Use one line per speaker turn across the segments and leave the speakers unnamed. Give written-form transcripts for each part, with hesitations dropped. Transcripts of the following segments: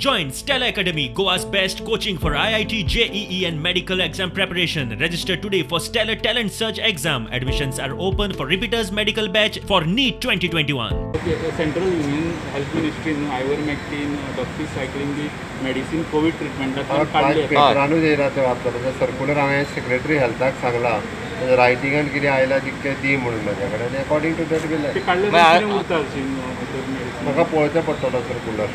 Join Stellar Academy, Goa's best coaching for IIT, JEE and medical exam preparation. Register today for Stellar Talent Search exam. Admissions are open for repeaters medical batch for NEET 2021.
Central Union Health Ministry ivermectin, doxycycline B medicine Covid ट्रिटमेंटाक काडले.
पेपरानूच येयला ते वापरता. Circular हांवें secretary हेल्थाक सांगलां, रायटिंगान कितें आयलां तितकें दी म्हणून म्हाज्या कडेन आनी अकॉर्डिंग टू that बील म्हाका पळोवचें पडटलो सर्कुलर.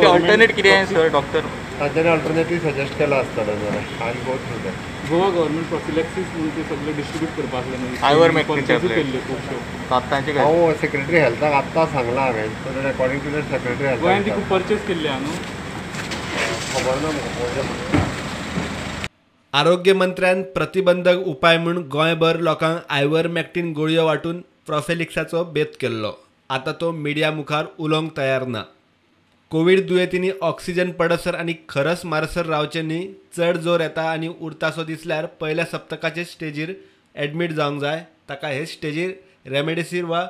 अल्टरनेट कितें सर डॉक्टर?
तांच्यांनी अल्टरनेटीव सजेस्ट केलां आसतलें जाल्यार I go through that.
Goa government prophylaxis म्हणून ते सगळें डिस्ट्रिब्यूट करपाक लागलें.
आयवरमॅक्टीन टॅबलेट
हांव सेक्रेटरी हेल्थाक आत्तां सांगलां हांवें, so that according to that secretary health
गोंयांत ती खूब पर्चेस केल्ली आहा न्हू,
खबर ना म्हाका पळोवचें पडटलें.
आरोग्य मंत्र्यान प्रतिबंधक उपाय म्हूण गोंयभर लोकांक आयवरमॅक्टीन गुळयो वांटून प्रोफेलिक्साचो बेत केल्लो. आतां तो मिडिया मुखार उलोवंक तयार ना. कोवीड दुयेंतींनी ऑक्सिजन पडसर आनी खरस मारसर रावचें न्ही. चड जोर येता आनी उरतासो दिसल्यार पयल्या सप्तकाचे स्टेजीर एडमीट जावंक जाय. ताका हे स्टेजीर रेमडेसिवीर वा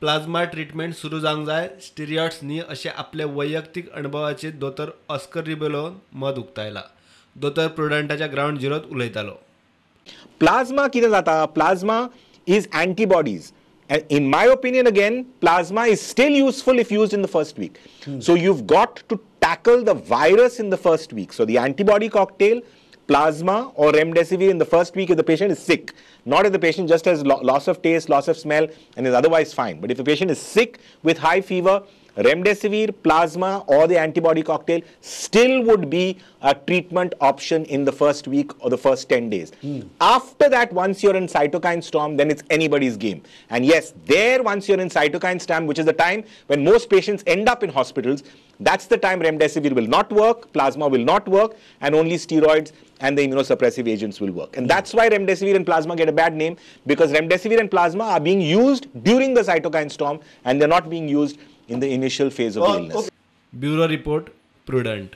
प्लाझ्मा ट्रिटमेंट सुरू जावंक जाय, स्टिरियॉड्स न्ही, अशें आपले वैयक्तीक अणभवाचेर दोतोर ऑस्कर रिबेलोन मत उक्तायलां. दोतोर प्रुडंटाच्या ग्रावंड झिरोत उलयतालो.
प्लाझ्मा कितें जाता? Plasma is antibodies. In my opinion, again, plasma is still useful if used in the first week. So you've got to tackle the virus in the first week. So the antibody cocktail, plasma or remdesivir in the first week if the patient is sick. Not if the patient just has loss of taste, loss of smell and is otherwise fine. But if the patient is sick with high fever, remdesivir, plasma or the antibody cocktail still would be a treatment option in the first week or the first 10 days. After that, once you're in cytokine storm, then it's anybody's game. And yes, there once you're in cytokine storm, which is the time when most patients end up in hospitals, that's the time remdesivir will not work, plasma will not work, and only steroids and the immunosuppressive agents will work. And that's why remdesivir and plasma get a bad name, because remdesivir and plasma are being used during the cytokine storm and they're not being used in the initial phase of the illness.
Bureau Report, Prudent.